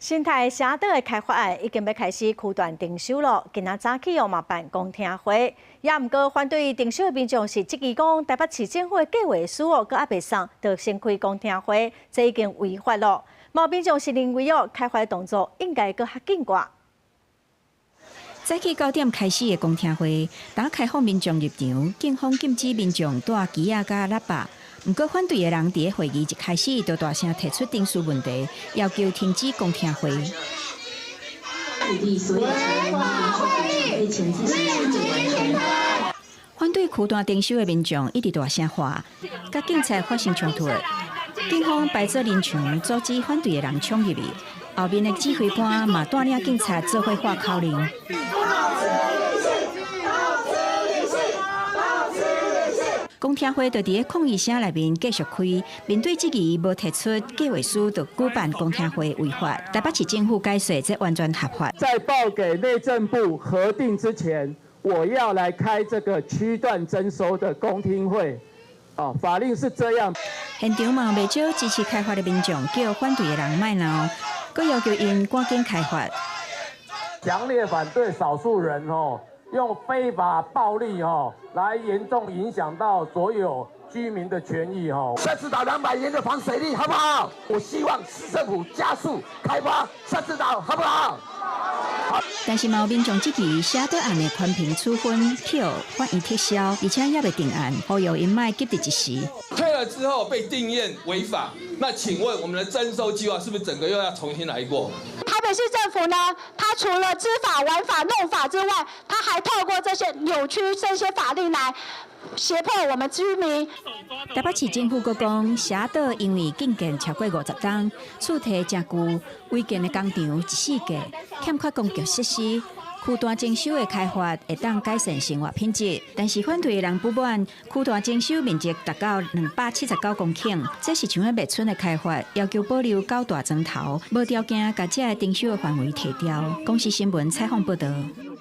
新台社島的開發案已經欲開始區段徵收囉，今仔早起哦嘛辦公聽會，也毋過反對徵收的民眾是質疑講，台北市政府的計劃書哦，閣猶未送，就先開公聽會，這已經違法囉。嘛民眾是認為哦，開發的動作應該閣較緊掛。早起9點開始的公聽會，打開放民眾入場，警方禁止民眾帶旗仔佮喇叭。毋過反對的人佇會議一開始就大聲提出徵收問題，要求停止公聽會。土地所有權人反對區段徵收的民眾一直大聲喊，佮警察發生衝突。警方排做人牆，阻止反對的人衝入去。後面的指揮官嘛帶領警察做伙喊口令。保持理性，保持理性。公聽會就佇咧抗議聲內面繼續開，面對質疑無提出計劃書就舉辦公聽會違法。台北市政府解釋這完全合法。在報給內政部核定之前，我要來開這個區段徵收的公聽會。哦，法令是這樣。現場嘛袂少支持開發的民眾叫反對的人莫鬧，閣要求𪜶趕緊開發。強烈反對少數人哦，用非法暴力哦，來嚴重影響到所有居民的權益哦。社子島200年的防水力好不好？我希望市政府加速開發社子島，好不好？但是嘛有民眾質疑社島案的環評處分，予法院撤銷，而且猶未定案，呼籲𪜶莫急佇一時。退了之後被定讞違法，那請問我們的徵收計劃是不是整個又要重新來過？台北市政府呢，他除了知法、玩法、弄法之外，他還透過這些扭曲這些法令來脅迫我們居民。台北市政府閣講，社島因為興建超過50冬，厝體誠舊，違建的工廠一四個，欠缺公共設施，區段徵收的開發會當改善生活品質。但是反對的人不滿，區段徵收面積達到279公頃，這是像咧賣村的開發，要求保留九大莊頭，無條件共這个徵收的範圍提掉。公視新聞採訪報導。